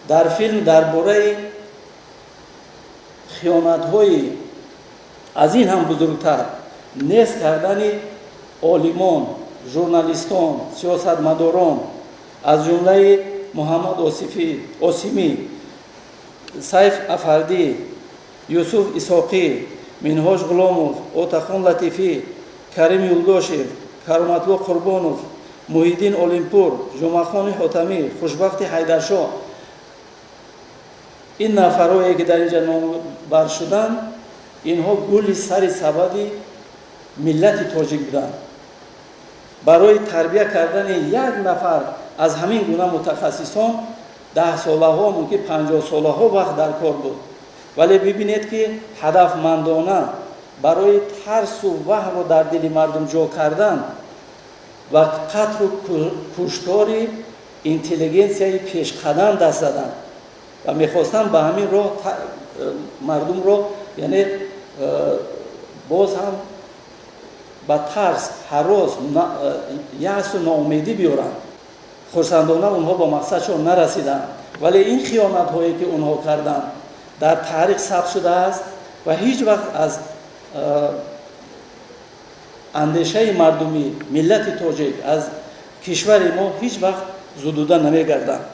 Дар филм дар бораи хиёнатҳои аз ин ҳам бузургтар, нест кардани олимон, журналистон, сиёсатмадорон, аз ҷумлаи Муҳаммад Осимӣ, Сайф Афардӣ, Юсуф Исоқӣ, Минҳоҷ Ғуломов, Отахон Латифӣ, Карим Юлдошев, Кароматло Қурбонов, Муҳиддин Олимпур, Ҷумъахони Ҳотамӣ, Хушбахти Ҳайдаршоҳ. Ин нафарое, ки дар инҷа номбар шуданд, инҳо гули сари сабади миллати тоҷик буданд. Барои тарбия кардани як нафар аз ҳамин гуна мутахассисон 10 солаҳо, мумкин 50 солаҳо вақт дар кор буд. Вале бибинед, ки ҳадафмандона барои тарсу ваҳмро дар дили мардум ҷо кардан ва қатлу куштори интеллигенсияи пешқадам даст заданд ва мехостанд ба ҳамин роҳ мардумро, яъне боз ҳам ба тарс, ҳарос, яъсу ноумедӣ биёранд. Хурсандона, онҳо ба мақсадшон нарасиданд, вале ин хиёнатҳое, ки онҳо карданд, дар таърих сабт шудааст ва ҳеҷ вақт аз андешаи мардумӣ, миллати тоҷик, аз кишвари мо ҳеҷ вақт зудуда намегарданд.